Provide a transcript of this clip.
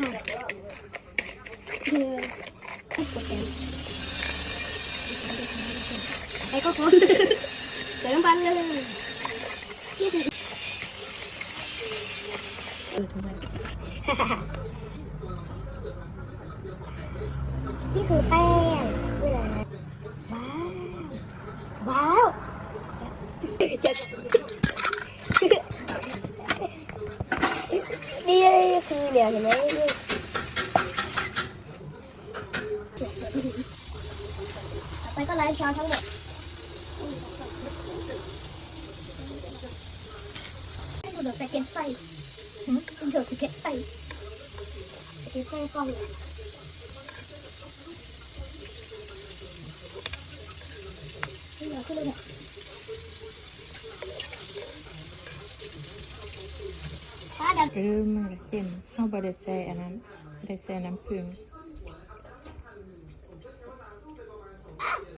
ໃສ່ເຂົ້າໂພດ ໃສ່ນ້ຳມັນເລີຍ ນີ້ຄືແປ້ງ ນີ້ນະ ວ້າວ ວ້າວ ນີ້ຄືແນວ ເຫັນໄໝ? ໄປກໍໄລ່ຊາວທັງໝົດ ໃຫ້ຜູ້ເດີນໄປເກັບໄຟ ຫື ຜູ້ເດີນໄປເກັບໄຟ ໄປເກັບໄຟກ່ອນ ເອີ ມັນກະເຄັມ ເຮົາບໍ່ໄດ້ໃສ່ອັນນັ້ນ ບໍ່ໄດ້ໃສ່ນ້ຳເຜິ້ງ.